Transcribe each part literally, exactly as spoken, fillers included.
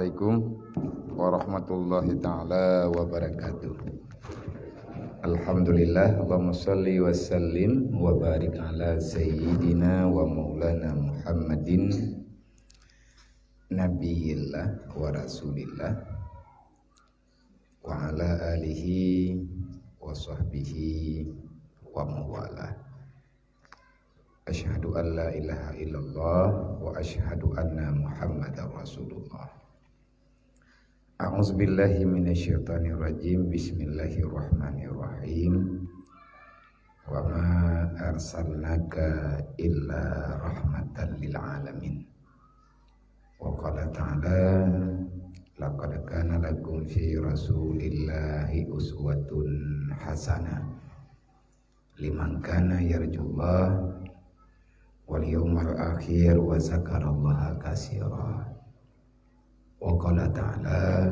Assalamualaikum warahmatullahi taala wabarakatuh. Alhamdulillah, Allahumma shalli wa sallim wa barik ala sayyidina wa maulana Muhammadin nabiyillah wa rasulillah wa ala alihi wa sahbihi wa mawalah. Asyhadu an la ilaha illallah wa asyhadu anna Muhammadar Rasulullah. A'udzubillahi minasyaitonirrajim. Bismillahirrahmanirrahim. Wa ma arsalnaka illa rahmatan lil alamin. Wa qala ta'ala, laqad kana lakum fi Rasulillahi uswatun hasanah liman kana yarjullah wal yaumal akhir wa zakarallaha katsira. Wa qala ta'ala,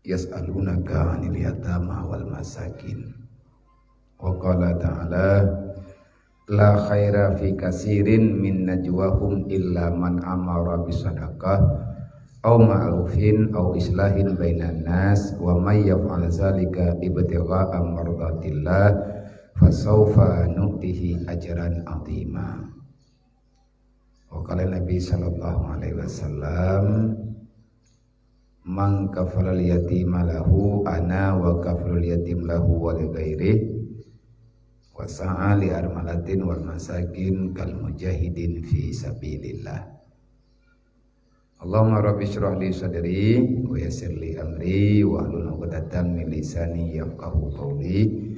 yas'alunaka 'anil yatama wal masakin. Wa qala ta'ala, la khaira fi katsirin min najwahum illa man amara bisadaqah aw ma'rufin aw islahin bainan nas, wa may yaf'al dzalika ibtigha'a mardatillah fasaufa nu'tihi ajran 'azima. Wa qala Nabi sallallahu alaihi wasallam, man kafalal yatima lahu ana wa kafalul yatim lahu wa li ghairih, wa sa'a li armalatin wal masakin kal mujahidin fi sabilillah. Allahumma rabbi shrah li sadri wa yassir li amri wahlul 'uqdatam min lisani yafqahu qawli.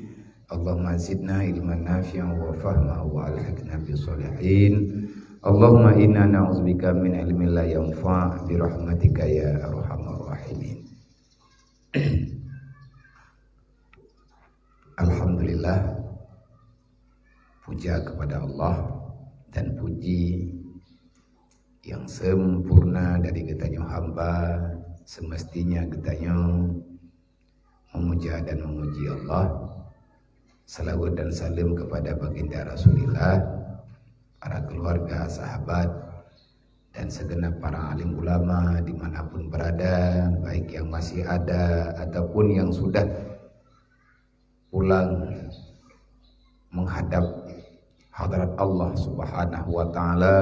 Allahumma zidna ilman nafi'an wa fahma wa alhiqna bis shalihin. Allahumma inna na'udzubika min ilmin la yanfa' bi rahmatika ya arhamar rahimin. Alhamdulillah, puja kepada Allah dan puji yang sempurna dari geutanyoe hamba, semestinya geutanyoe memuja dan memuji Allah. Salawat dan salam kepada baginda Rasulullah, para keluarga, sahabat, dan segenap para alim ulama dimanapun berada, baik yang masih ada ataupun yang sudah pulang menghadap hadarat Allah Subhanahu wa Ta'ala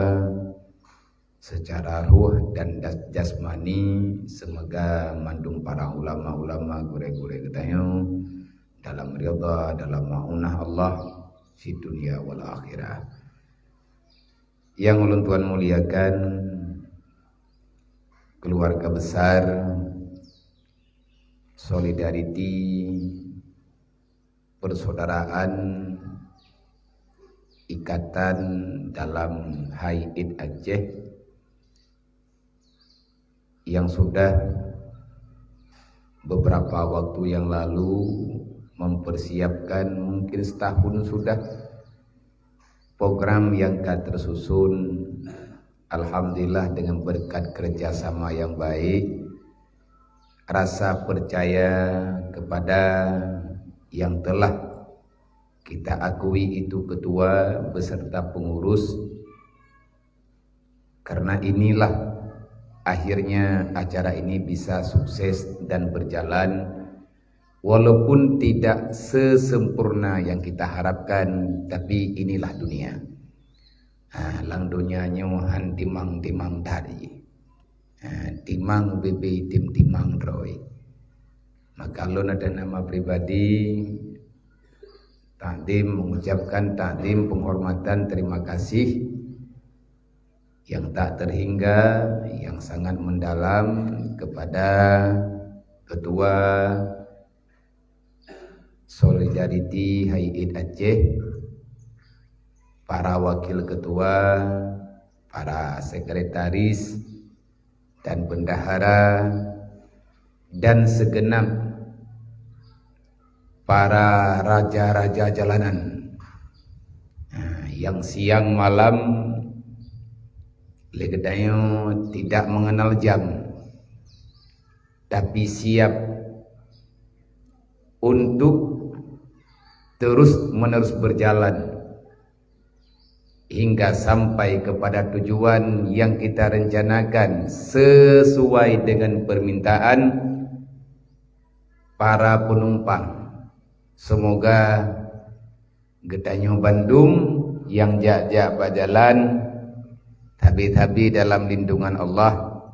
secara ruh dan das-, jasmani. Semoga mandum para ulama-ulama, gurée-gurée geutanyoe dalam ridha, dalam maunah Allah di dunia wal akhirah. Yang ulôn tuan muliakan, keluarga besar, solidariti, persaudaraan, ikatan dalam Hai Id Aceh yang sudah beberapa waktu yang lalu mempersiapkan, mungkin setahun sudah, program yang ka tersusun. Alhamdulillah, dengan berkat kerjasama yang baik, rasa percaya kepada yang telah kita akui itu ketua beserta pengurus, karena inilah akhirnya acara ini bisa sukses dan berjalan, walaupun tidak sesempurna yang kita harapkan, tapi inilah dunia. Ha, lam donya nyoe han timang-timang that jih. Ha, timang ubé-bé, tim-timang droe. Maka lôn atas nama pribadi, takdim, mengucapkan takdim penghormatan, terima kasih yang tak terhingga, yang sangat mendalam kepada Ketua Solidariti Hai Id Aceh, para wakil ketua, para sekretaris dan bendahara, dan segenap para raja-raja jalanan, nah, yang siang malam lé geutanyoe tidak mengenal jam, tapi siap untuk terus-menerus berjalan. hingga sampai kepada tujuan yang kita rencanakan sesuai dengan permintaan para penumpang. Semoga geutanyoe bandum nyang jak-jak bak jalan, sabe-sabe dalam lindungan Allah,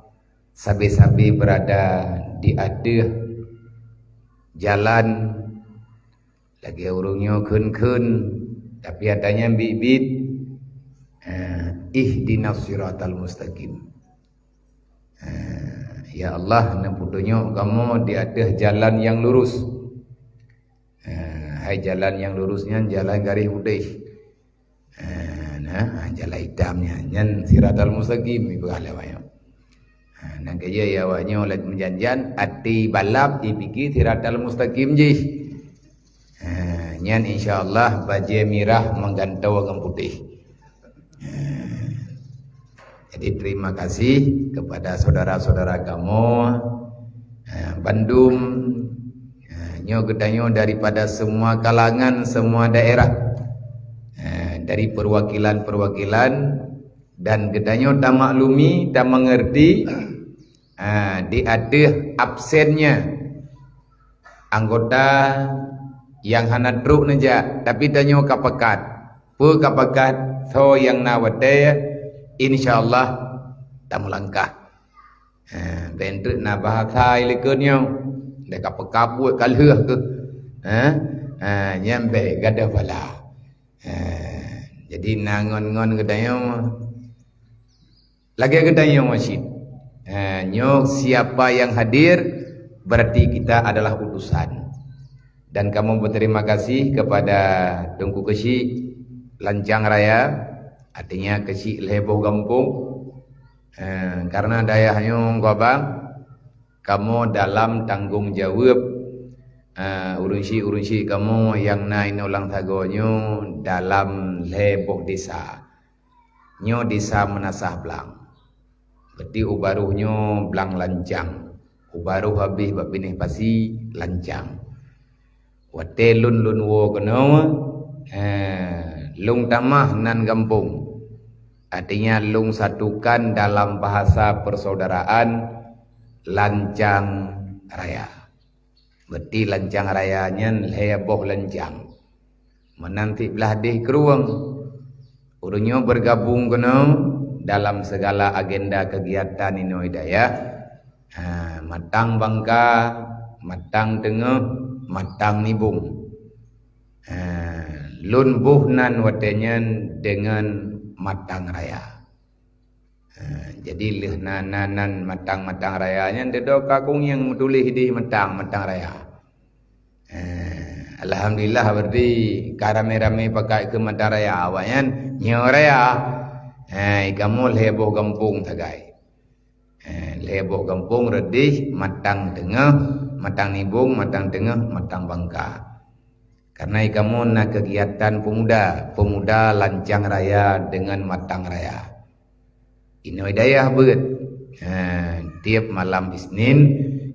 sabe-sabe berada di ateueh jalan. Lagèe ureueng nyoe kheun-kheun, tapi atra nyan biet-biet. Ha, ihdinas siratal mustaqim. Ha, ya Allah, neupeutunyok kamoe di ateueh jalan nyang lurus. Ha, hai jalan nyang lurus nyan jalan garéh putéh. Ha, nah, ha, jalan itam nyan, nyan siratal mustaqim ibarat lé awak nyoe. Ha, nyan keuh ya awak nyoe laju meujan-jan, até balap ipike siratal mustaqim jih. Ha, nyan insya Allah bajèe mirah meugantoe ngon putéh. Ha. Jadi terima kasih kepada saudara-saudara kamoe, ha, bandum, ha, nyoe geutanyoe daripada semua kalangan, semua daerah, ha, dari perwakilan-perwakilan, dan geutanyoe tamaklumi, tamengerti, ha, di ateueh absennya anggota nyang hana trok neujak, tapi tanyoe ka pakat. Peue ka pakat? Soe nyang na watèe, insya Allah tameulangkah. Ha, bèk treuk na bahasa ilikot nyoe. Dah ka peukabut ka lheueh keuh. Ha? Ha, nyan bèk gadoh bala. Ha, jadi na ngon-ngon geutanyoe. Lagèe geutanyoe cit. Ha, nyoe siapa yang hadir, berarti kita adalah utusan. Dan kamoe berterima kasih kepada Teungku Keuchik Lancang Raya, artinya Keuchik lhèe boh gampông. Ha, karena dayah nyoe, Teungku Abang, kamoe dalam tanggong jaweueb, ha, ureueng chik-ureueng chik kamoe nyang na inoe lam sagoe nyoe dalam lhèe boh desa. Nyoe desa Meunasah Blang. Berarti u barôh nyoe Blang Lancang. U barôh habéh bak binéh pasi Lancang. Watèe lôn, lôn woe keunoe, eh, lôn tamah nan gampông. Artinya lôn satukan dalam bahasa persaudaraan Lancang Raya. Berarti Lancang Raya nyan lhèe boh lancang. Meunan siblah deh krueng. Ureueng nyoe bergabung keunoe dalam segala agenda kegiatan inoe dayah. Ha, Matang Bangka, Matang Teungoh, Matang Nibong. Ha, lôn boh nan watèe nyan deungon Matang Raya. Ha, jadi lheueh na, na, nan Matang, Matang Raya nyan, dudoe ka kunyueng meutuléh idéh Matang, Matang Raya. Ha, alhamdulillah, berarti ka ramé-ramé pakat keu Matang Raya, awaknyan nyoe raya. Ha, kamoe lhèe boh gampông sagai. Ha, lhèe boh gampông, Reudeh, Matang Teungoh, Matang Nibong, Matang Teungoh, Matang Bangka. Karena kamoe na kegiatan pemuda, pemuda Lancang Raya dengan Matang Raya. Inoe dayah beuet. Ha, tiep malam Isnin,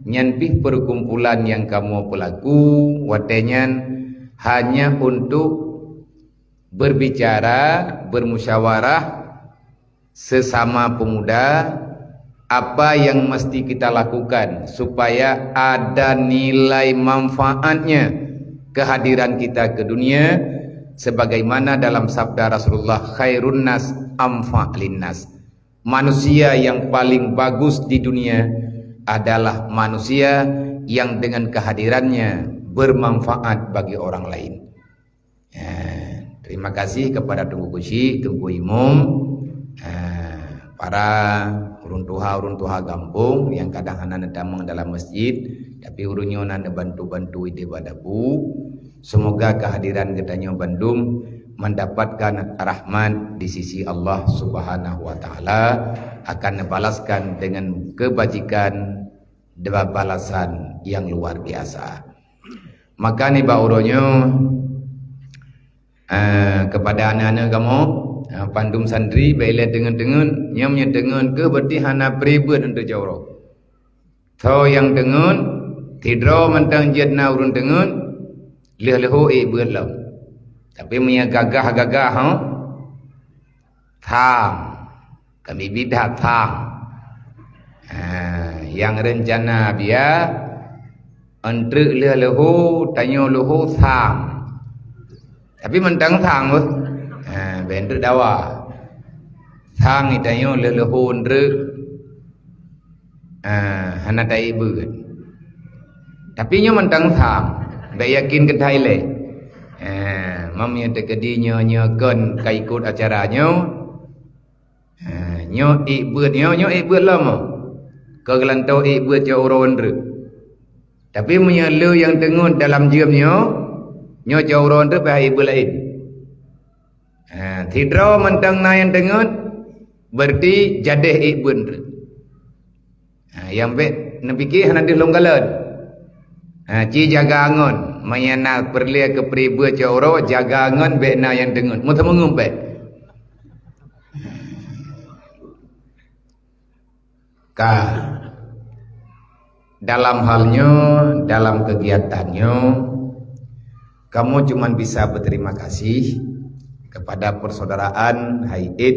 nyan pih perkumpulan nyang kamoe peulaku watèe nyan hanya untuk berbicara, bermusyawarah, sesama pemuda, apa yang mesti kita lakukan supaya ada nilai manfaatnya kehadiran kita ke dunia, sebagaimana dalam sabda Rasulullah, "Khairun nas anfa' linnas." Manusia yang paling bagus di dunia adalah manusia yang dengan kehadirannya bermanfaat bagi orang lain. Eh, terima kasih kepada Teungku Keuchik, Teungku Imum, eh, para ureueng tuha-ureueng tuha gampông nyang kadang hana neutamong dalam masjid, tapi ureueng nyoe na neubantu-bantu idéh bak dapu. Semoga kehadiran geutanyoe bandum mendapatkan rahmat di sisi Allah Subhanahu wa Taala, akan neubalaskan dengan kebajikan dua balasan yang luar biasa. Maka nibak uroe nyoe, eh, kepada aneuk-aneuk kamoe, eh, bandum santri, bèk ilèe teungeut-teungeut, nyoe meunyoe teungeut keuh berarti hana pribeuet untuk jaroe. Soe nyang teungeut, sidroe mantong jeuet na ureueng teungeut, lheueh-lheueh ék beuet lom. Tapi meunyoe gagah-gagah, ho, Tham. Kami bidat tham. Ha, nyang reuncana biya, eunteuk lheueh leuho, tanyoe leuho tham. Tapi mantong tham, beuh. Ha, bèk eunteuk dawa. Tham tanyoe lheueh leuho eunteuk. Ah, hana taék beuet. Tapi nyoe mantong tham, bèk yakin keuthai lé. Ah, meunyoe teukeudi nyoe, nyoe kon ka ikot acara nyoe. Ah, nyoe ék beuet nyoe, nyoe ék beuet lom. Ka geulantoe ék beuet cot uroe eunteuk. Tapi meunyoe le nyang teungeut dalam jeuem nyoe, nyoe cot uroe eunteuk payah ék beuet laén. Ha, sidroe mantong na nyang teungeut, berarti jadeh ék beuet eunteuk. Ha, nyang bèk neupike hana deuh lôn kalon. Ha, ci jaga ngon, meunyo na peureulèe keu pribeuet cot uroe, jaga ngon bèk na nyang teungeut. Meuteumeu'en bèk. Ka. Dalam hal nyoe, dalam kegiatan nyoe, kamoe cuma bisa berterima kasih kepada persaudaraan Hayat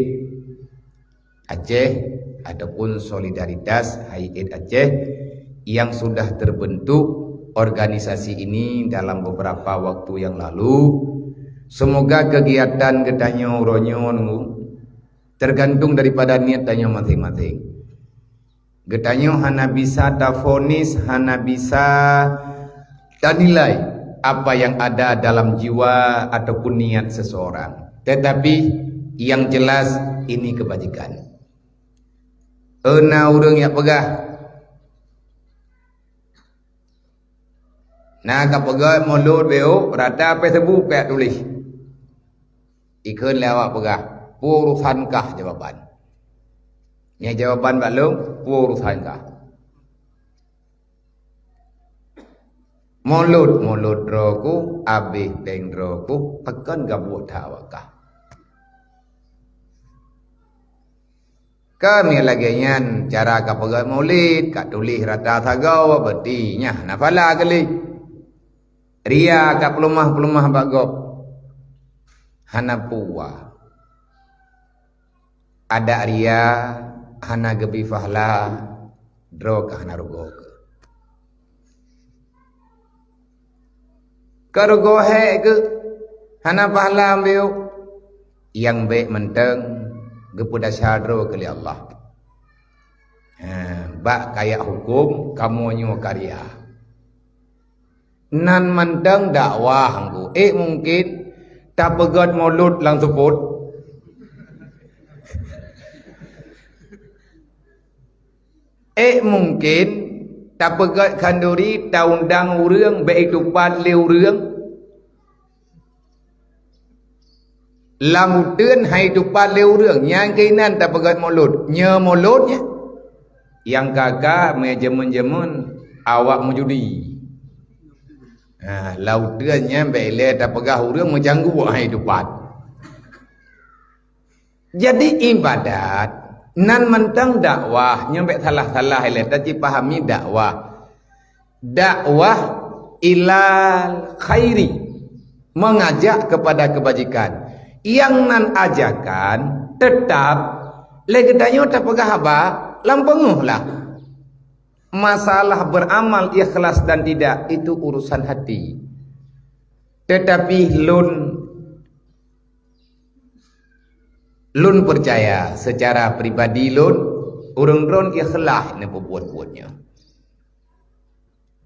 Aceh ataupun Solidaritas Hayat Aceh yang sudah terbentuk organisasi ini dalam beberapa waktu yang lalu. Semoga kegiatan geutanyoe uroe nyoe tergantung daripada niat tanyoe maséng-maséng. Geutanyoe hana bisa tafonis, hana bisa tanilai apa yang ada dalam jiwa ataupun niat seseorang. Tetapi yang jelas ini kebajikan. Euna ureuëng nyang peugah, na ka peugah mulod beu rata peuet seubu peuet tuléh. Ikheun lé awak peugah, "Peue urusan kah jawaban?" Nyan jawaban bak lôn, "Peue urusan kah?" Mulod, mulod droe ku, abéh péng droe ku, pakon gabuek that awak kah. Kami lagée nyan cara ka peugét mulod, ka tuléh rata sagoe, berarti nyan hana pahala keuh lé. Ria ka peuleumah-peuleumah bak gob. Hana puwa. Adak ria hana geubri pahala, droe ka hana rugoe keuh. Ka rugoe hék keuh, hana pahala ambéuk. Nyang bék mantong geupeudesya droe keu lé Allah. Ha, bak kajak huköm kamoe nyoe ka ria. Nan mantong dakwah ngku. Ék mungken tapeugét mulod lam seupôt? Ék mungken tapeugét khanduri, taundang ureuëng bék itupat lé ureuëng? Lam uteuen hai tupat lé ureuëng, nyang keunan tapeugét mulod. Nyoe mulod nyan. Nyang ka-ka meujameun-jameun awak meujudi. Ha, lam uteuen nyan bék ilée tapeugah ureuëng meucangguek hai tupat. Jadi ibadat nan mantong dakwah, nyoe bék salah-salah ilée tacipahami dakwah. Dakwah ilal khairi, mengajak kepada kebajikan. Nyang nan ajakan teutap lé geutanyoe tapeugah haba lam peungeuh lah. Masalah beramal ikhlas dan tidak, itu urusan hati. Tetapi lôn, lôn peucaya secara pribadi lôn, ureuëng droen ikhlas neupeubuet-buet nyoe.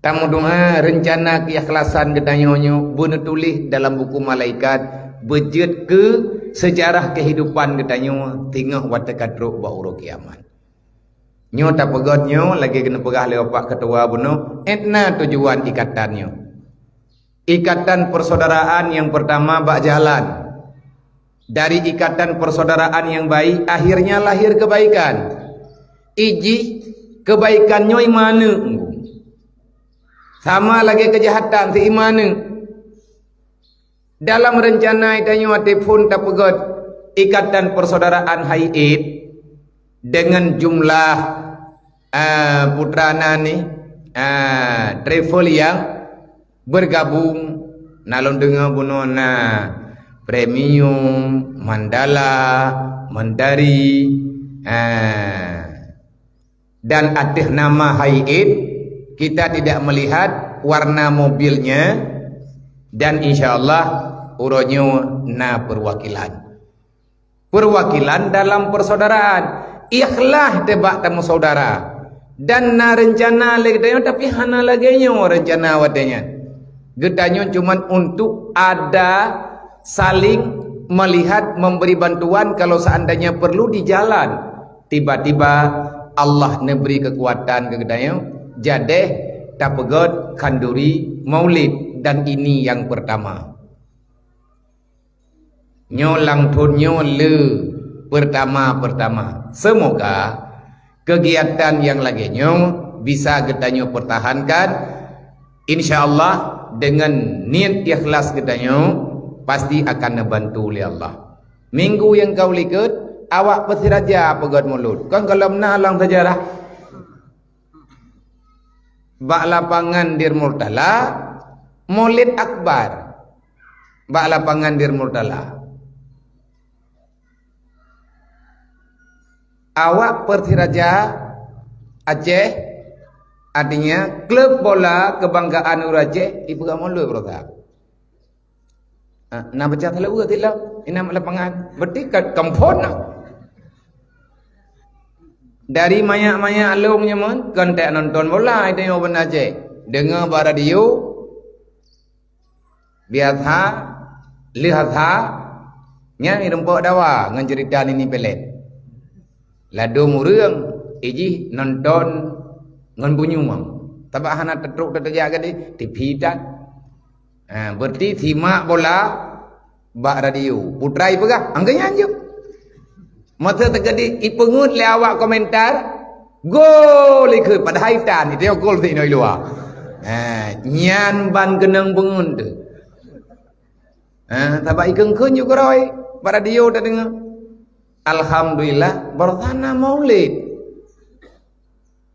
Tameudoá reuncana keuikhlasan geutanyoe nyoe beuneutuléh dalam buku malaikat, beujeuet keu seujarah keuhidupan geutanyoe singoh watée ka trok bak uroe kiamat. Nyoe tapeugét nyoe lagée geuneuk peugah lé Bapak Ketua bunoe, étna tujuan ikatan nyoe. Ikatan persaudaraan nyang peurtama bak jalan. Dari ikatan persaudaraan nyang baik, akhirnya lahir kebaikan. Ijih kebaikan nyoe iman nyoe. Sama lagée keujahatan si iman nyoe. Dalam reuncana tanyoe watée phon tapeugét ikatan persaudaraan Hayat dengan jumlah, ah, putra na ni, ah, travel yang bergabung, na lôn deungoe bunoe na Premium, Mandala, mentari, ha, dan ateueh nama Hai Id, kita tidak melihat warna mobilnya, dan insya Allah uroe nyoe na perwakilan. Perwakilan dalam persaudaraan, ikhlas teuh bak tameusaudara. Dan na rencana lé geutanyoe, tapi hana lagée nyoe rencana watée nyan. Geutanyoe cuman untuk ada saling melihat, memberi bantuan kalau seandainya perlu di jalan. Tiba-tiba Allah neubri keukuatan keu geutanyoe, jadeh tapeugét khanduri maulid, dan ini yang pertama. Nyoe lam thon nyoe le pertama-pertama. Semoga kegiatan yang lagée nyoe bisa geutanyoe pertahankan. Insya Allah dengan niat ikhlas geutanyoe pasti akan neubantu lé Allah. Minggu nyang ka likot awak peusiraja peugét mulod. Kon gohlom na lam sejarah. Bak lapangan Dir Murtala, Maulid Akbar. Bak lapangan Dir Murtala. Awak Persiraja Aceh, artinya klub bola kebanggaan ureuëng Aceh, ipeugah mulod beurata. Ah, na baca salah ureuëng tilam, inam lapangan. Berarti ka kampon lah. Dari manyak-manyak lông nyaman, kon tak nonton bola, itu yang beuna Aceh. Dengar bak radio, biasa, leuh asa, nyan ireumpok dawa ngon cerita nini pelet. Ladôm ureuëng ijih nonton ngon bunyueng. Sabab hana teutrok teutajak gadi, T V tan. Ha, berarti simak bola bak radio. Putra ipeugah, angka nyan jeuet. Masa teukeudi ipeungeut lé awak komentar, gol ikheun, padahai tan, itu gol si inoe luwa. Ha, nyan ban keunong beungeut tu. Ha, sabab ikheun-kheun ju keurôi, bak radio tadeungoe. Alhamdulillah, beurata na maulid.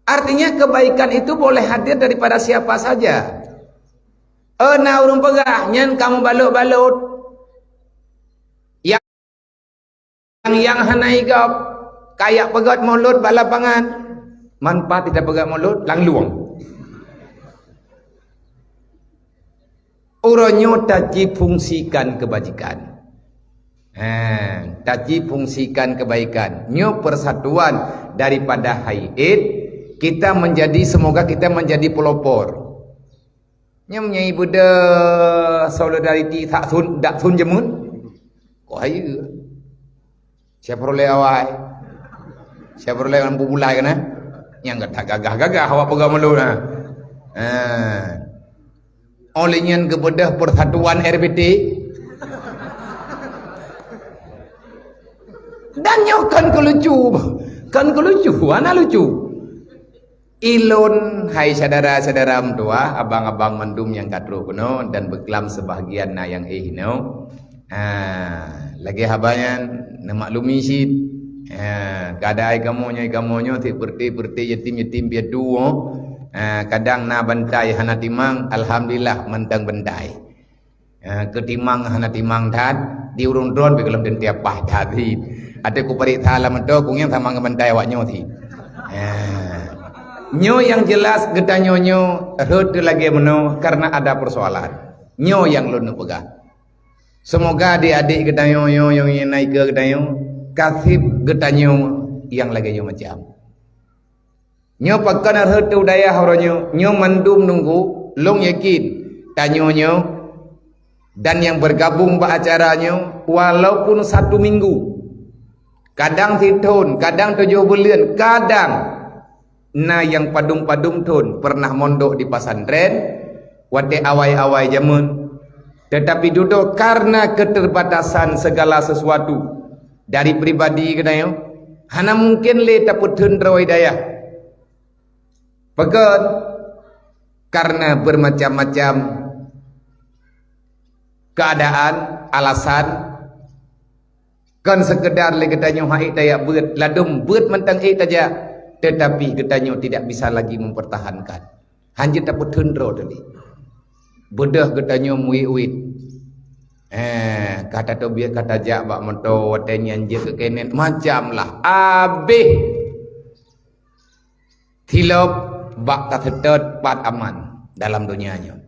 Artinya kebaikan itu boleh hadir daripada siapa saja. Eh, na ureuëng peugah, nyan kamu balot-balot. Yang, yang hana igop, kayak peugét mulod bak lapangan. Manfaat tidak peugét mulod, langluang. Uroe nyoe taci fungsikan kebajikan. Ha, taci fungsikan kebaikan. Nyoe persatuan daripada Hai Id, kita menjadi, semoga kita menjadi pelopor. Nyoe meunyoe ibeudôh solidariti sak sun, dak sun jameun. Kok hayeue. Chevrolet awai. Chevrolet lampu bulai kana. Nyang gagah-gagah awak peugah malu na. Ha. Oleh nyan geubeudôh persatuan R B T. Dan nyoe kan keulucu. Kan keulucu, hana lucu. Ilôn, hai syedara-syedara meutuwah, abang-abang mandum nyang ka trok keunoe dan beuklam sebahagian na nyang éh inoe. Ha, lagée haba nyan neumaklumi cit. Ha, keadaan kamoe nyoe, kamoe nyoe seperti, seperti yatim-yatim piatu. Ha, kadang na bantai hana timang, alhamdulillah mantong bantai. Ha, keu timang hana timang that, di ureuëng droen pih gohlom teuntée paih that cit. Até kupareksa lam meuto, kungieng sama ngon bantai awak nyoe cit. Ha. Nyoe nyang jelas geutanyoe nyoe rhot lagée meunoe karena ada persoalan. Nyoe nyang lôn neupeugah. Semoga adik-adik geutanyoe nyoe nyang na ikeue geutanyoe, kaseb geutanyoe nyang lagée nyoe macam. Nyoe pakon rhot u dayah uroe nyoe, nyoe mandum nunggu, lôn yakin tanyoe nyoe dan nyang bergabung bak acara nyoe walaupun satu minggu, kadang sithon, kadang tujoh buleuen, kadang na nyang padum-padum thon pernah mondok di pesantren watée awai-awai jameun, tetapi dudoe karena keterbatasan segala sesuatu dari pribadi geutanyoe, hana mungkin lé tapeutheun droe dayah. Pakon? Karena bermacam-macam keadaan, alasan, kon sekedar lé geutanyoe han ék tajak beuet, ladôm beuet mantong ék tajak, tetapi geutanyoe tidak bisa lagi mempertahankan. Hanjeuet tapeutheun droe tadi. Beudôh geutanyoe meuwit-wit. Eh, ka tateubiet ka tajak bak moto, watée nyan jeuet keu keunan, macam lah. Abéh. Silop bak taseutôt pat aman dalam donya nyoe.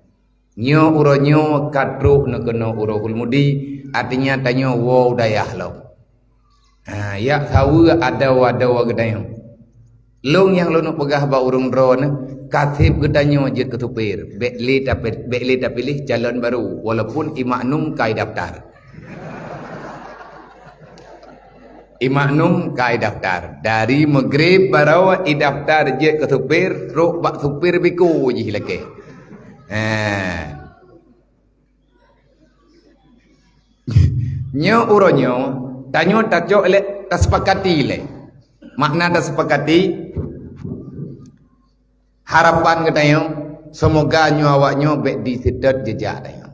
Nyoe uroe nyoe ka trok neukeunoe u Ruhul Mudi, artinya tanyoe woe u dayah lom. Ha, yak saweue adoe-adoe geutanyoe. Lôn nyang lôn peugah bak ureuëng droeneuh, ka seb geutanyoe jeuet keu supir. Bék lé tapi-, bék lé tapiléh calon barô, walaupun i maknum ka idaftar. I maknum ka idaftar. Dari Maghrib baroe idaftar jeuet keu supir, trok bak supir biko jih lakée. Ha. Nyoe uroe nyoe, tanyoe tacok lé, tasepakati lé. Makna tasepakati, harapan geutanyoe, seumoga nyoe awak nyoe bék diseutôt jeujak tanyoe.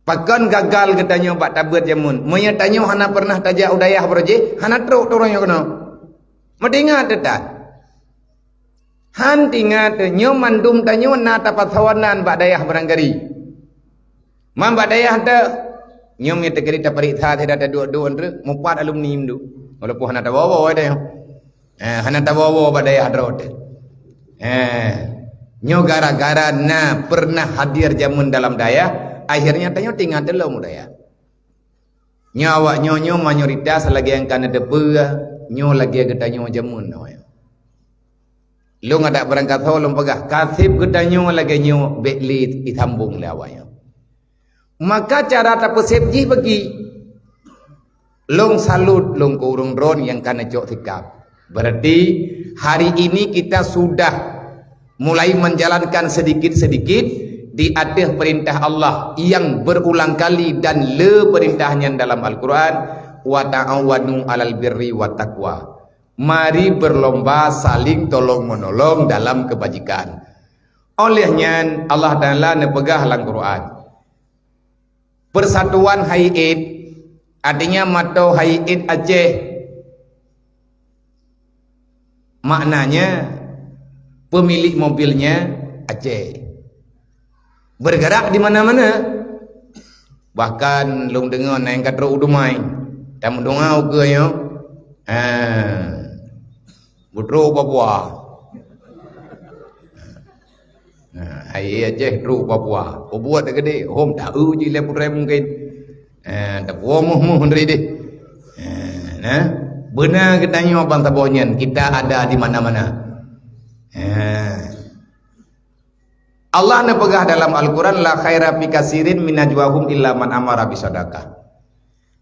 Pakon gagal geutanyoe bak tabeuet jameun? Meunyoe tanyoe hana peureunah tajak u dayah baroe jih, hana trok uroe nyoe keunoe. Meutingat teuh that. Han tingat, nyoe mandum tanyoe na tapasoe nan bak dayah barangkali. Man bak dayah teuh, nyoe meunyoe teukeudi tapareksa sira taduek-duek treuk, mupat alumni meundu. Walaupun hana tawoe-woe dayah. Eh, hana tawoe-woe bak dayah droe teuh. Eh, nyoe gara-gara na peureunah hadir jameun dalam dayah, akhirnya tanyoe tingat teuh lom u dayah. Nyoe awak nyoe, nyoe mayoritas lagée nyang ka neuteupeue, nyoe lagée geutanyoe jameun nyoe. Lôn adak beurangkasoe lôn peugah, ka seb geutanyoe lagée nyoe bék lé jisambong lé awak nyoe. Maka cara tapeuseb jih bagi. Lôn salut lôn keu ureuëng droen nyang ka neucok sikab. Berarti hari ini kita sudah mulai menjalankan sedikit-sedikit di ateueh perintah Allah yang berulang kali dan le perintah nyan dalam Al-Quran, "Wa ta'awanu 'alal birri wat taqwa." Mari berlomba saling tolong-menolong dalam kebajikan. Oleh nyan Allah Taala neupeugah lam Quran, Persatuan Hai Id, artinya mantong Hai Id Aceh. Maknanya, pemilik mobilnya Aceh. Bergerak di mana-mana. Bahkan lôn deungoe na nyang ka trok u Dumai. Tameudoa ukeue nyoe. Ha. Beutrok Papua. Ha, hai Aceh trok Papua. Peubuet geude, hom taeu jih lé putrée mungken. Ha, tapuoh muh-muh dari deh. Ha, nah, beuna geutanyoe bangsa boh nyan, kita ada di mana-mana. Ha. Allah neupeugah dalam Al-Quran, "La khaira fi kasirin min najwahum illa man amara bisadaqah."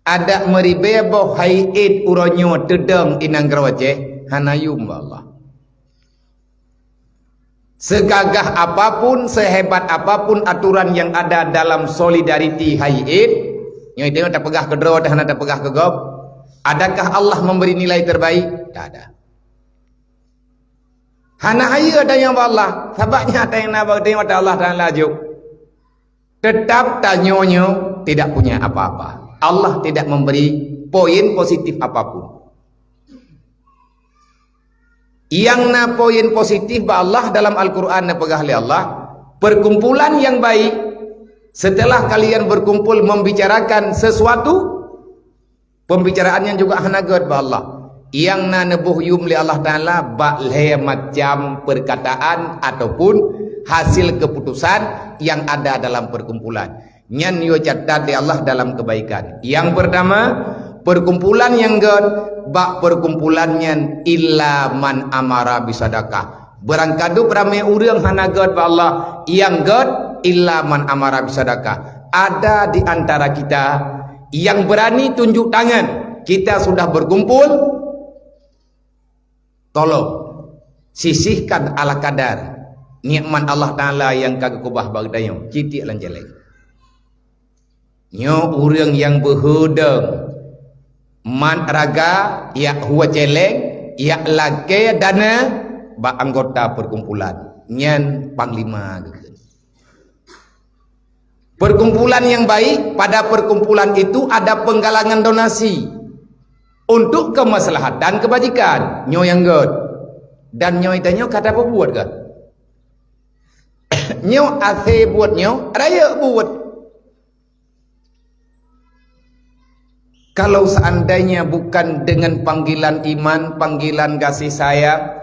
Adak meuribée boh Hai Id uroe nyoe teudong i nanggroe Aceh, hana yum bak Allah. Segagah apapun, sehebat apapun aturan yang ada dalam solidariti Hai Id, nyoe itu tapeugah keudroe, hana tapeugah keu gob, adakah Allah memberi nilai terbaik? Tak ada. Hana hayeue tanyoe bak Allah, sabab nyan tanyoe na bak Allah Taala jok. Tetap tanyoe nyoe tidak punya apa-apa. Allah tidak memberi poin positif apapun. Yang na poin positif bak Allah dalam Al-Quran neupeugah lé Allah, perkumpulan yang baik, setelah kalian berkumpul membicarakan sesuatu, pembicaraan nyan juga hana gét bak Allah. Nyang na neuboh yum lé Allah Taala bak lhée macam perkataan ataupun hasil keputusan yang ada dalam perkumpulan. Nyan yue catat lé Allah dalam kebaikan. Yang pertama, perkumpulan nyang gét bak perkumpulan nyan illa man amara bisadaqah. Beurangkadup ramé ureuëng hana gét bak Allah, nyang gét illa man amara bisadaqah. Ada di antara kita yang berani tunjuk tangan, kita sudah berkumpul, tolong sisihkan ala kadar nikmat Allah Taala nyang ka geukeubah bak geutanyoe, citiek lam jalée. Nyoe ureuëng nyang beuheudong mat raga, jak hue céléng, jak lakée dana bak anggota perkumpulan, nyan panglima geukheun. Perkumpulan yang baik, pada perkumpulan itu ada penggalangan donasi untuk kemaslahatan kebajikan. Nyoe nyang gét. Dan nyoe tanyoe ka tapeubuet gét. Nyoe asée buet nyoe, rayeuk buet. Kalau seandainya bukan dengan panggilan iman, panggilan kasih sayang,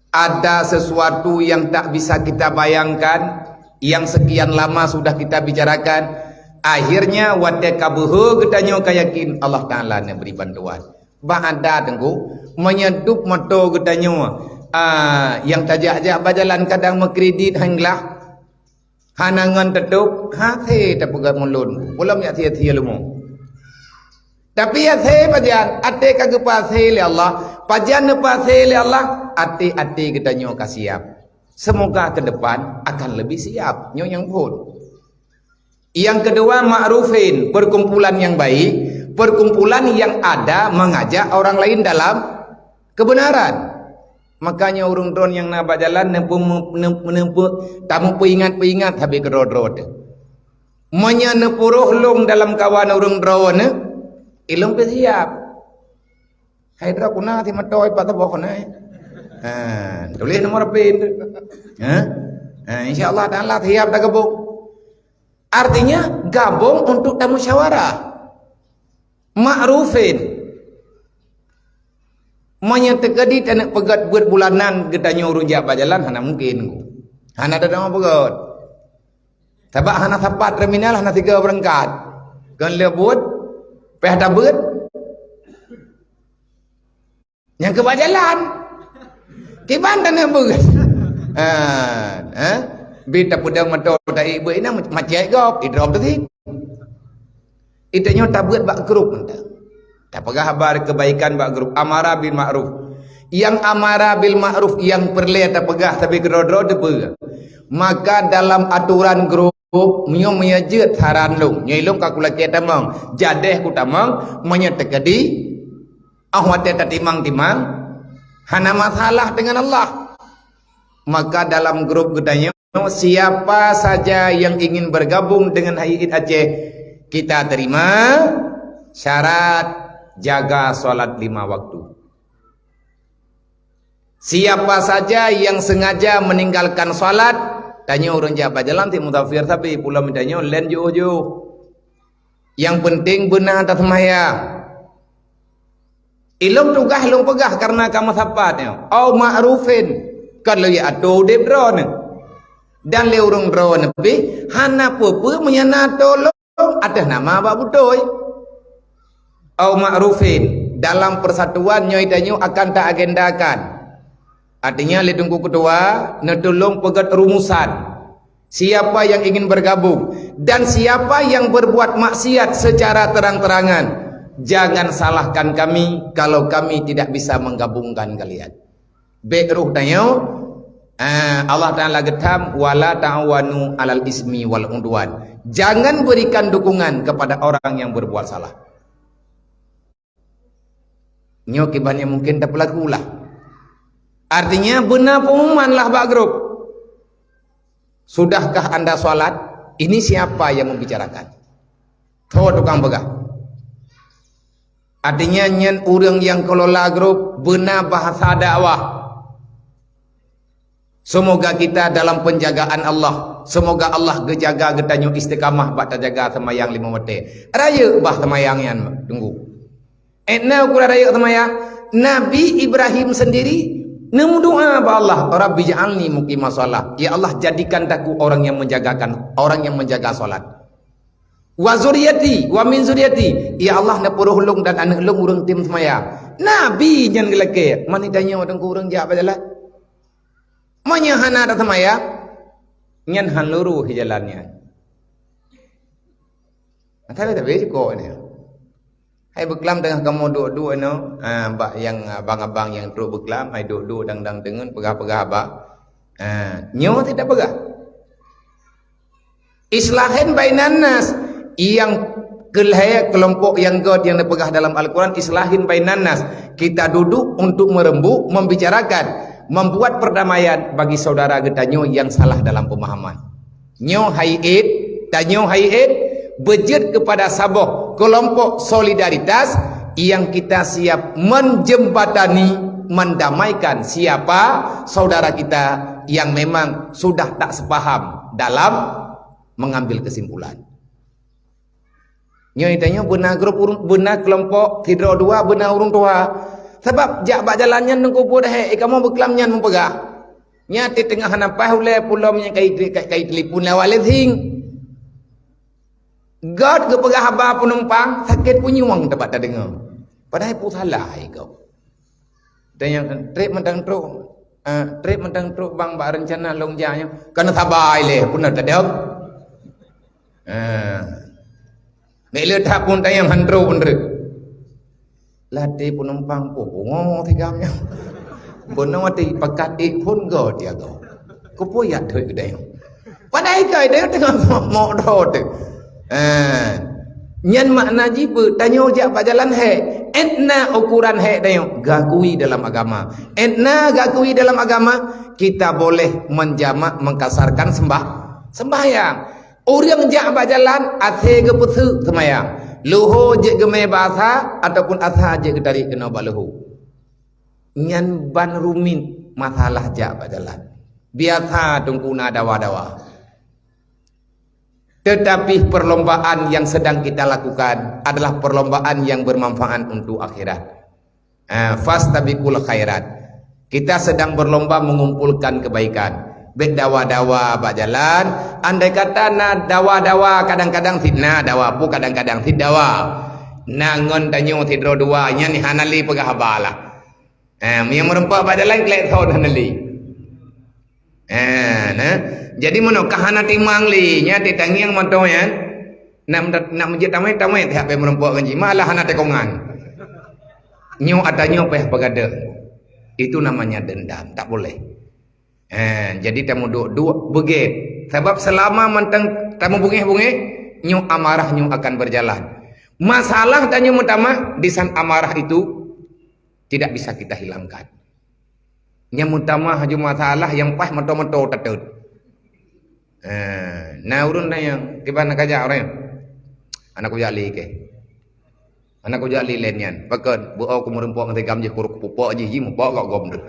ada sesuatu yang tak bisa kita bayangkan, yang sekian lama sudah kita bicarakan, akhirnya watée ka beuhe geutanyoe ka yakin Allah Taala neubri bantuan. Bah ada teungku, meunyoe dub moto geutanyoe, ah, nyang tajak-jak bajalan kadang meukredit hán glah. Hana ngon teutôb, hasé tapeugah mulôn, ulôn jak sie-sie leumo. Tapi hasé pajan, até ka geupasé lé Allah, pajan neupasé lé Allah, até-até geutanyoe ka siap. Semoga ke depan akan lebih siap. Nyoe nyang phôn. Yang kedua, ma'rufin, perkumpulan yang baik, perkumpulan yang ada mengajak orang lain dalam kebenaran. Makanya ureuëng droe nyang na bak jalan neupeu-, neupeu-, neupeu-, tamu peuingat-peuingat habéh keudroe-droe teuh. Meunyoe neupuroh lôn dalam kawan ureuëng droe neuh, ilôn pih siap. Hai droe kuna ti meutoe pat teuboh na. Ha, tuléh nomor P N tu. Ha? Ha, insya Allah Taala siap dah gabung. Artinya gabung untuk tamusyawarah. Ma'rufin. Meunyoe teukeudi taneuk peugét buet bulanan geutanyoe ureuëng jak bak jalan, hana mungkin. Hana tadong peugét. Sabab hana sapat terminal, hana sigo beurangkat. Kon lé buet, pih tabeuet. Nyang keu bak jalan. Kiban taneuk beuet. Ha, ha? Bi tapeudong moto taék beuet inong macet gob, idrop teuh. Itu nyoe tabeuet bak grup mantong. Tapeugah haba kebaikan bak grup, amara bil ma'ruf. Yang amara bil ma'ruf yang peureulée tapeugah sabe keudroe-droe teupeue. Maka dalam aturan grup, meunyoe meunyoe jeuet saran lôn, nyoe lôn ka kulakée tamong, jadeh kutamong, meunyoe teukeudi, ah watée tatimang-timang, hana masalah dengan Allah. Maka dalam grup geutanyoe, siapa saja yang ingin bergabung dengan H I I T Aceh, kita terima, syarat jaga salat lima waktu. Siapa saja yang sengaja meninggalkan salat, tanyoe ureuëng jak bak jalan ti musafir sabe, pulo meutanyoe len jôh-jôh. Yang penting beuna taseumayang. Ilôn tugaih lôn peugah kareuna ka meusapat nyoe. Au ma'rufin, kon lôn atô udeb droeneuh. Dan lé ureuëng droeneuh pih hana peue-peue meunyoe na atô lôn ateueh nama bak beutôi. Au ma'rufin, dalam persatuan nyoe tanyoe akan taagendakan. Artinya lé Teungku Ketua neutulông peugét rumusan. Siapa yang ingin bergabung dan siapa yang berbuat maksiat secara terang-terangan, jangan salahkan kami kalau kami tidak bisa menggabungkan kalian. Bék roh tanyoe, ah, Allah Taala geutham, "Wala ta'awanu 'alal ismi wal 'udwan." Jangan berikan dukungan kepada orang yang berbuat salah. Nyoe kiban nyang mungkin tapeulaku lah. Artinya beuna pengumuman lah bak grup. Sudahkah anda sholat? Ini siapa yang membicarakan? Tho tukang peugah. Artinya nyan ureuëng nyang kelola grup beuna bahasa dakwah. Semoga kita dalam penjagaan Allah. Semoga Allah geujaga geutanyoe istiqamah bak tajaga seumayang lima watée. Rayeuk bah seumayang nyan Teungku. Étna ukur rayeuk seumayang. Nabi Ibrahim sendiri neumeudoa bak Allah, "Rabbi ja'alni muqimas shalah." Ya Allah, jadikan aku orang yang menjagakan, orang yang menjaga salat. "Wa zuriyati, wa min zuriyati." Ya Allah, neupuroh lôn dan aneuëk lôn ureuëng tem seumayang. Nabi nyan geulakée, mani tanyoe Teungku ureuëng jak bak jalan. Meunyoe hana taseumayang, nyan han lurus jalan nyan. Tapi tapi cukôp ni. Hai beuklam teungoh kamoe duek-duek inoe, ah, bak nyang abang-abang nyang trok beuklam, hai duek-duek dang-dang teungeun peugah-peugah haba. Ah, nyoe sit tapeugah. Islahin bainan nas, nyang keulhée kelompok nyang göt nyang neupeugah dalam Al-Quran, islahin bainan nas. Kita duduk untuk merembuk, membicarakan, membuat perdamaian bagi saudara geutanyoe nyang salah dalam pemahaman. Nyoe hai ék, tanyoe hai ék, beujeuet keupada saboh kelompok solidaritas nyang kita siap menjembatani, mendamaikan siapa saudara kita yang memang sudah tak sepaham dalam mengambil kesimpulan. Nyoe tanyoe beuna grup ureuëng, beuna keulompok, sidroe dua beuna ureuëng tuha. Sabab jak bak jalan nyan teungku buet hek, eh, kamoe beuklam nyan meupeugah. Nyan di teungoh hana paih ulée pulom nyang kai, kai, kai telepon lewat lezing. Göt geupeugah haba peunumpang, sakét punyueng teubak tadeungoe. Padahai peue salah hai gob. Dan nyang trép mantong trok, ah, trép mantong trok bang bak reuncana lôn jak nyoe. Kana sabai lé, puna tadong. Ah. Mek le that pun tayang han trok pun trép. Latée peunumpang pun bungo tigam nyoe. Bunoe teuh pakat ék phon go tiago. Keupeue yak thot keudeh? Padahai kai deh teungoh mok droe teuh. Ha. Nyan makna jih peue? Tanyoe jak bak jalan hek. Etna ukuran hek tanyoe gakui dalam agama. Etna gakui dalam agama, kita boleh menjamak mengkasarkan sembah, sembahyang. Ureuëng jak bak jalan, asée geupeuseuk seumayang. Luho jeuet geumé bak asa ataupun asa jeuet geutarék keunoe bak luho. Nyan ban rumit masalah jak bak jalan. Biasa teungku na dawa-dawa. Tetapi perlombaan yang sedang kita lakukan adalah perlombaan yang bermanfaat untuk akhirat. Ah, fastabiqul khairat. Kita sedang berlomba mengumpulkan kebaikan. Bèk dawa-dawa bak jalan. Andai kata na dawa-dawa, kadang-kadang sit na dawa, pun kadang-kadang sit dawa. Na ngon tanyoe sidroe dua, nyan hana lé peugah haba lah. Ah, nyang meureumpok bak jalan, klek thon hana lé. Ha, nah. Jadi meunoe ka hana timang lé, nya teutangieng mantong nyan. Nak, nak meujeuet tamai, tamai teuhak bèk meureumpok ngon jih, malah hana teukongan. Nyoe ata nyoe payah peugadeuh. Itu namanya dendam, tak boleh. Ha, jadi tameuduek-duek beugèt. Sabab selama mantong tameubungéh-bungéh, nyoe amarah nyoe akan berjalan. Masalah tanyoe meutamah, disan amarah itu tidak bisa kita hilangkan. Nyang meutamah haju masalah nyang paih moto-moto tatot. Eh, na ureueng na nyang kiban na kajak ureueng. Aneuk kujak li keh. Aneuk kujak li len nyan. Pakon, beu ku meureumpok ngon tigam jih kuruk pupok jih, jih mupok gok gom tu.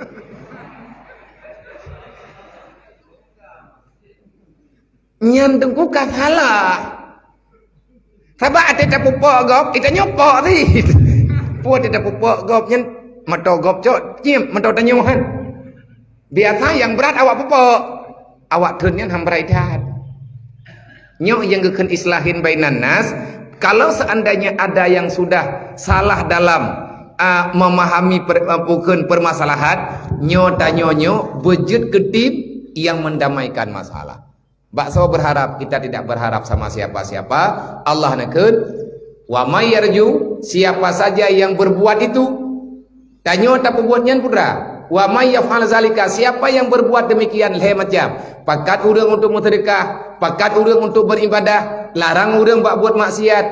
Nyan teungku ka salah. Sabab até tapupok gob, ita nyoe pok sit. Pue até tapupok gob nyan, moto gob cok, cim, moto tanyoe han. Biasa nyang brat awak pupok. Awak thon nyan hambrai that. Nyoe nyang geukheun islahin bainan nas, kalau seandainya ada yang sudah salah dalam, ah, memahami per-, ah, bukan permasalahan, nyoe tanyoe nyoe beujeuet keu tim yang mendamaikan masalah. Baksoe berharap, kita tidak berharap sama siapa-siapa. Allah neukheun, "Wa may yarju," siapa saja yang berbuat itu, tanyoe tapeubuet nyan putra. "Wa may yaf'al zalika," siapa yang berbuat demikian lhèe macam, pakat ureueng untuk meuseudeukah, pakat ureueng untuk beribadah, larang ureueng bak buet maksiat,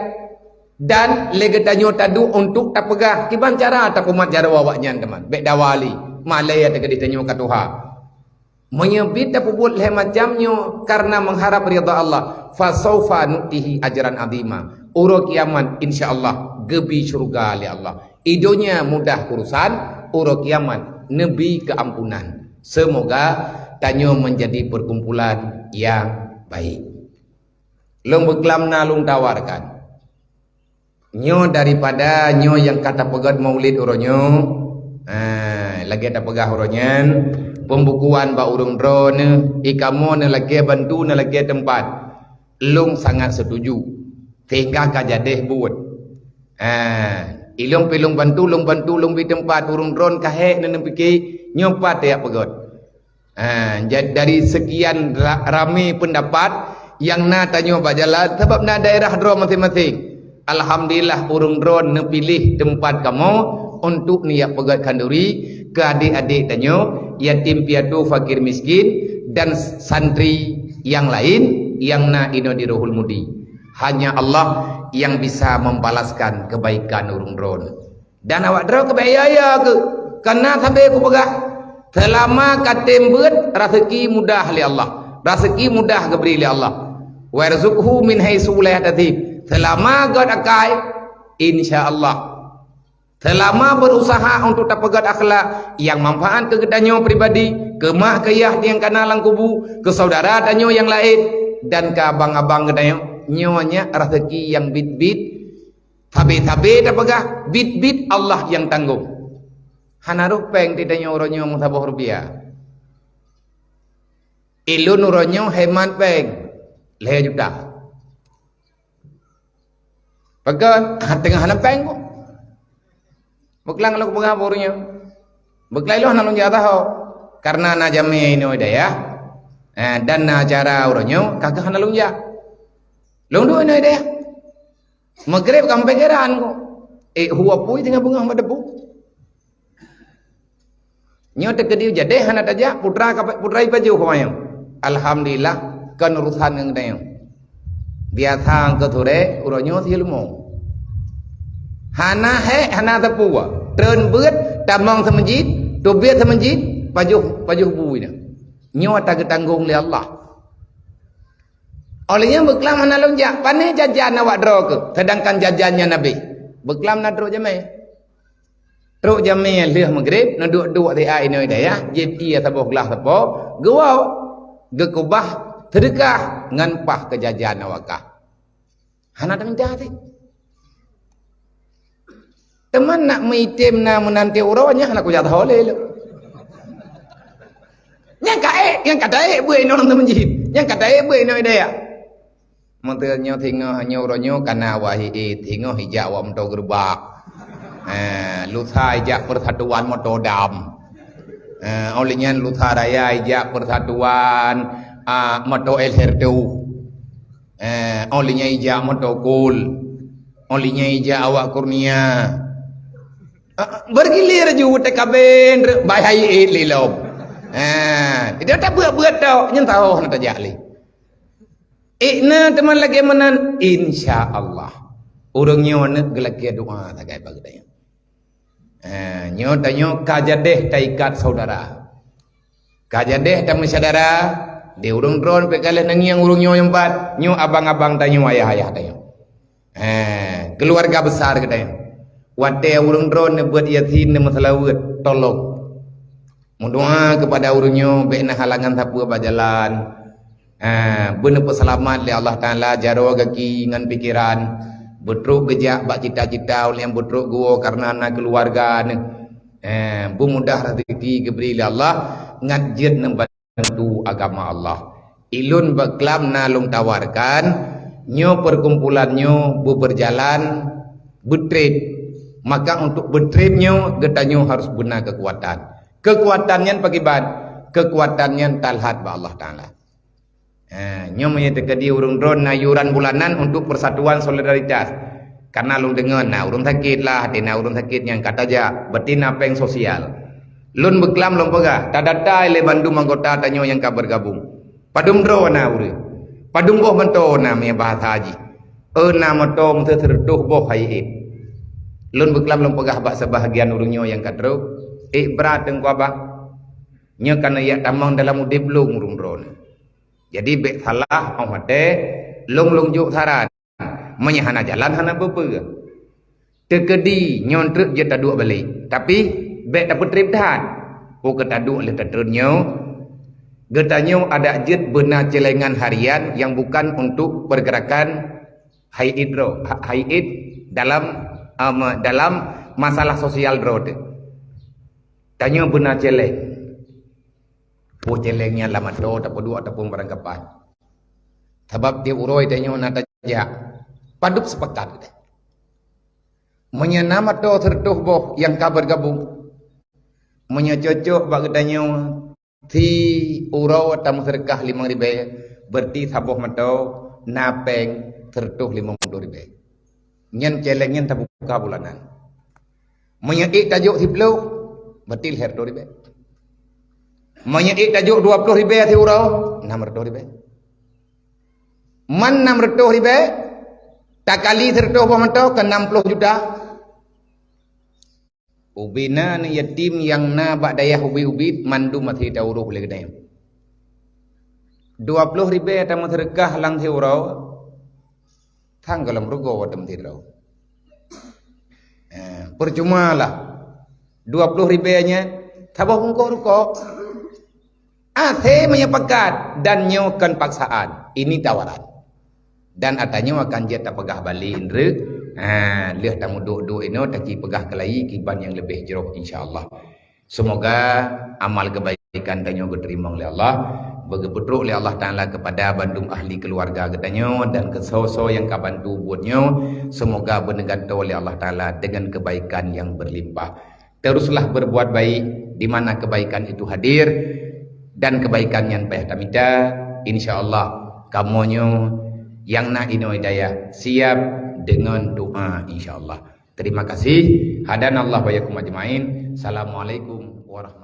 dan lé geutanyoe taduek untuk tapeugah kiban cara tapeumat jaroe awaknyan teuma. Bèk dawa lé, malèe teukeudeh tanyoe ka tuha. Meunyoe bit tapeubuet lhèe macam nyoe karena mengharap ridha Allah, "Fasaufa nu'tihi ajran azima." Uroe kiamat, insya Allah, geubi syurga lé Allah. I donya mudah urusan, uroe kiamat neubi keuampunan. Semoga tanyoe menjadi perkumpulan yang baik. Lôn beuklam na lôn tawarkan. Nyoe daripada nyoe nyang ka tapeugöt maulid uroe nyoe, ha, lagèe tapeugah uroe nyan, pembukuan bak ureueng droeneuh, i kamoe neulakèe bantu, neulakèe teumpat. Lôn sangat setuju, sehingga ka jadeh buet. Ha, ilôn pi lôn bantu, lôn bantu, lôn bi teumpat, ureueng droeneuh ka hék neuneupiké, nyoe pat tajak peugöt. Ha, ja-, dari sekian ra-, ramé pendapat nyang na tanyoe bak jalan, sabab na daerah droe maséng-maséng. Alhamdulillah, ureueng droeneuh neupiléh teumpat kamoe untuk neujak peugöt khanduri keu adék-adék tanyoe, yatim piatu, fakir miskin, dan santri nyang laén nyang na inoe di Ruhul Mudi. Hanya Allah yang bisa membalaskan kebaikan ureueng droeneuh. Dan awak droe keubit ya-ya keuh, kareuna sabé kupeugah, seulama ka tem beuet, raseuki mudah lé Allah. Raseuki mudah geubri lé Allah. "Warzuqhu min haitsu la yahtasib." Seulama göt akai, insya Allah. Seulama berusaha untuk tapeugöt akhlak nyang manfaat keu geutanyoe pribadi, keu mak keu yah nyang kana lam kubu, keu syedara tanyoe nyang laén, dan keu abang-abang geutanyoe, nyoe nyak raseuki nyang bit-bit Sabe-sabe tapeugah, bit-bit Allah nyang tanggong. Hana rôh péng di tanyoe uroe nyoe meusaboh rupiah. Ilôn uroe nyoe hemat péng lhèe juta. Pakon? Ha, teungoh hana péng kok. Beuklam lôn peugah bak ureueng nyoe. Beuklam lôn hana lôn jak taho. Karena na jamé inoe dayah. Eh, dan na acara uroe nyoe, ka keuh hana lôn jak. Lôn duek inoe dayah. Maghrib ka meupikéran kok. Eh, hu apui teungoh beungoh bak debu. Nyoe teukeudi jadeh hana tajak, putra ka, putra ipajoh awaknyan. Alhamdulillah, kon urusan ngon geutanyoe. Biasa keu sore, uroe nyoe sileumong. Hana hék, hana sapeue. Treun beuet, tamong seumeujid, teubiet seumeujid, pajoh, pajoh bu nyan. Nyoe ata geutanggong lé Allah. Óh lheueh nyan beuklam hana lôn jak, pané jajan awak droe keuh, seudangkan jajan nyan habéh. Beuklam na trok jamé. Trok jamé lheueh maghrib, neuduek-duek siat inoe dayah, jieb ie saboh glah sapo, geuwoe, geukeubah seudeukah ngon paih keu jajan awak kah. Hana tamita cit. Teuma nak meuitem na meunan tiep uroe nyan hana kujak taho lé lôn. Nyang ka ék, nyang ka taék beuet inoe lam masjid. Nyang ka taék beuet inoe dayah. Meuteuh nyoe singoh nyoe uroe nyoe kana wahé, singoh ijak awak moto geureubak. Eh, lusa ijak persatuan moto dam. Eh, óh lheueh nyan lusa raya ijak persatuan, ah, moto S R T U. Eh, óh lheueh nyan ijak moto Kul. Óh lheueh nyan ijak awak Kurnia. Ah, bergilir ju T K B bai hai it lilom. Eh, ida tak buet-buet tau, nyan tahu hana tajak lé. Ikna teuma lagèe meunan, insya Allah. Ureueng nyoe neuk geulakèe doa sagai bak geutanyoe. Ha, nyoe tanyoe ka jadeh taikat saudara. Ka jadeh tameusyedara, di ureueng droen pih ka lheueh neungieng ureueng nyoe nyang pat, nyoe abang-abang tanyoe, ayah-ayah tanyoe. Ha, keuluwarga besar geutanyoe. Watèe ureueng droen neubeuet yasin neumeuseulaweuet, tolong. Meudoa keupada ureueng nyoe bèk na halangan sapeue bak jalan. Ha, beuneupeuseulamat lé Allah Taala jaroe gaki ngon pikeran, beutrok geujak bak cita-cita ulèe nyang beutrok geuwoe kareuna na keuluwarga neuh. Ha, beumudah rezeki geubri lé Allah, ngat jeuet neubantu agama Allah. Ilôn bak klam na lôn tawarkan, nyoe perkumpulan nyoe beubeujalan beutrép. Maka untuk beutrép nyoe geutanyoe harus beuna keukuatan. Keukuatan nyan pakiban? Keukuatan nyan talhat bak Allah Taala. Ha, nyoe meunyoe teukeudi ureueng droen na yuran bulanan untuk persatuan solidaritas. Karena lôn deungoe na ureueng sakét lah, di na ureueng sakét nyang ka tajak, berarti na péng sosial. Lôn beuklam lôn peugah, tadata lé bandum anggota tanyoe nyang ka bergabung. Padum droe na ureueng? Padum boh moto na meunyoe bahasa jih? Oh, na moto meuseu seureutôh boh hai ék. Lôn beuklam lôn peugah bak sebahagian ureueng nyoe nyang ka trok, ék brat Teungku Abah. Nyoe ka neujak tamong dalam udép lôn ureueng droe nyoe. Jadi bèk salah óh watèe lôn, lôn jok saran. Meunyoe hana jalan, hana peue-peue. Teukeudi nyoe treuk jeuet taduek balek, tapi bèk tapeutrép that. Peu keu taduek lheueh tatreun nyoe, geutanyoe adak jeuet beuna celengan harian nyang bukan untuk pergerakan hai ék droe, ha-, hai ék dalam, em, dalam masalah sosial droe teuh. Tanyoe beuna celeng. Peue celeng nyan lam atô tapeuduek ataupun barangkapan. Sabab tiep uroe tanyoe na tajak. Padub seupakat geutanyoe. Meunyoe na moto seureutôh boh nyang ka bergabung, meunyoe cocok bak geutanyoe, si uroe tameuseudeukah limong ribèe, berarti saboh moto na péng seureutôh limong ploh ribèe. Nyan celeng nyan tabuka bulanan. Meunyoe ék tajok siploh, berarti lhèe reutôh ribèe. Meunyoe ék tajok dua ploh ribèe siuroe, nam reutôh ribèe. Man nam reutôh ribèe, takali seureutôh boh moto keu nam ploh juta. Ubena aneuk yatim nyang na bak dayah ubit-ubit, mandum até taurôh lé geutanyoe. Dua ploh ribèe tameuseudeukah lam siuroe, sang goh lom rugoe watèe meusidroe. Eh, percuma lah. Dua ploh ribèe nyan, saboh bungkôh rukok. Até meunyoe pakat, dan nyoe kon paksaan. Ini tawaran. Dan ata nyoe akan jeuet tapeugah balek indreuk, Ha, lheueh tamuduek-duek inoe, taci peugah keulayi kiban nyang leubeh jroh, insya Allah. Semoga amal kebaikan tanyoe geuteurimong lé Allah, beugeupeutrok lé Allah Taala kepada bandum ahli keluarga geutanyoe dan keu soe-soe nyang ka bantu buet nyoe. Semoga beuneugantoe lé Allah Taala dengan kebaikan yang berlimpah. Teruslah berbuat baik di mana kebaikan itu hadir, dan kebaikan nyan payah tamita. Insya Allah, kamoe nyoe nyang na inoe dayah siap deungon doa, insya Allah. Terima kasih. Hadanallah wa iyyakum ajmain. Assalamualaikum warahmatullahi